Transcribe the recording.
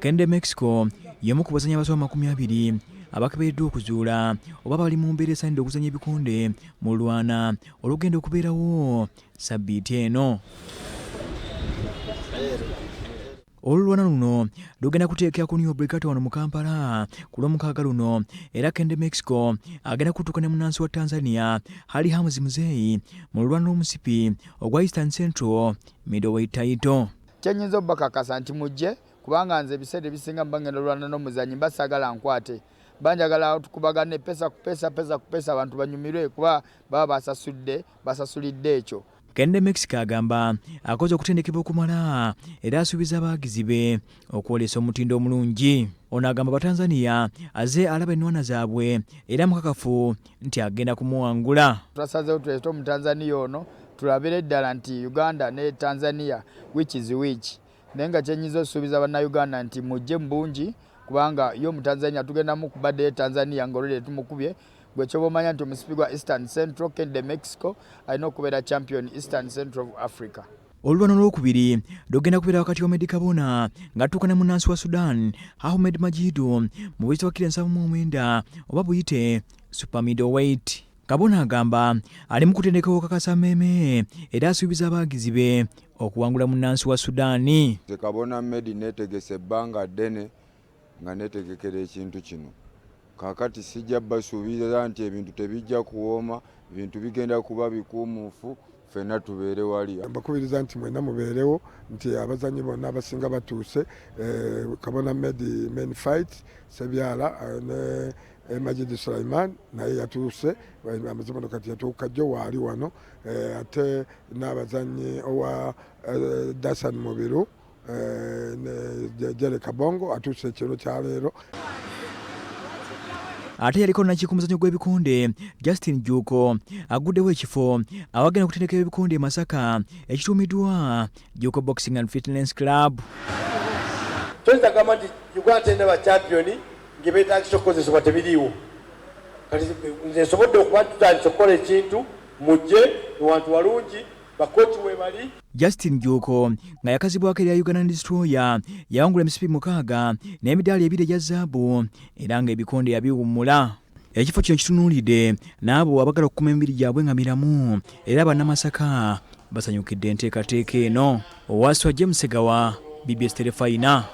Kende Mexico y'omu ku bazannyi abasoba 20 abakebereddwa okuzuula oba bali mu mbeera esaanidde okuzannya ebikonde mu lulwana olugenda okubeerawo sabbiiti eno. Olulwana luno lugenda kuteekera ku New Brigade wano mu Kampala ku Lwomukaaga luno era Kende Mexico agenda kutuuka ne munnansi wa Tanzania Hali Hamuzi Muzeeyi mu lulwana lw'omusipi ogwa Eastern Central Middleweight title. Kye nnyinza obakakasa nti mujje kubanga nze ebiseera ebisinga mba ngenda olwana n'omuzannyi mba saagala nkwate, mba njagala tukubagane pesa ku pesa, pesa ku pesa abantu banyumirwe kuba baba basasudde, basasulidde ekyo. Kende Mexico agamba akoze okutendekebwa okumala era asuubiza abawagizi be okwolesa omutindo omulungi. Ono agamba Abatanzania azze alaba ennwana zaabwe era mukakafu nti agenda kumuwangula. Twasazeewo tuleete Omutanzania ono tulabire ddala nti Uganda ne Tanzania which is which, naye nga kyenyinza osuubiza Bannayuganda nti mujje mu bungi kubanga ye Omutanzania tugenda mukuba dde Tanzania nga already tumukubye. Gwe kyoba omanya nti omusipi gwa Eastern Central Kende Mexico alina okubeera champion Eastern Central of Africa. Olulwana olwokubiri lugenda kubeera wakati wa Medi Kabona ng'atuuka ne munnansi wa Sudan Ahmed Majidu mu buzito bwa kiro 79 oba buyite super middleweight. Kabona agamba ali mu kutendekebwa okukakasa mmeeme era asuubiza abawagizi be okuwangula munnansi wa Sudan. Nze Kabona Medi neetegese ebbanga ddene nga neetegekera ekintu kino. Kaakati sijja basuubiza nti ebintu tebijja kuwooma, ebintu bigenda kuba bikuumuufu, ffenna tubeere wali. Mbakubiriza nti mwenna mubeerewo, nti abazannyi bonna abasinga batuuse. Kabona Medi main fight, Sebyala ne Majid Sulaiman naye yatuuse, amazima kati yatuuka jjo waali wano, ate n'abazannyi owa Dasan Mubiru ne Jerry Kabongo atuuse ekiro kya leero. Ate yaliko nnakiiko muzannyo gw'ebikonde Justin Juuko aguddewo ekifo awagenda okutendeka ebikonde e Masaka ekituumiddwa Juuko Boxing and Fitness Club. Toyinza kugamba nti Uganda terina ba champion ng'ebyetaagisa okukozesebwa tebiriiwo. Kati nze nsobodde okuba nti tutandise okukola ekintu, mujje ewantu walungi, bakochi webali. Justin Juuko nga yakazibwako erya Ugandan Destroyer yawangula emisipi 6 n'emidaali 2 egya zaabu era ng'ebikonde yabiwummula. Ekifo kino kitunuulidde n'abo abagala okukuma emibiri gyabwe nga miramu era Bannamasaka basanyukidde enteekateeka eno. Owaswa James Segawa, BBS Terefayina.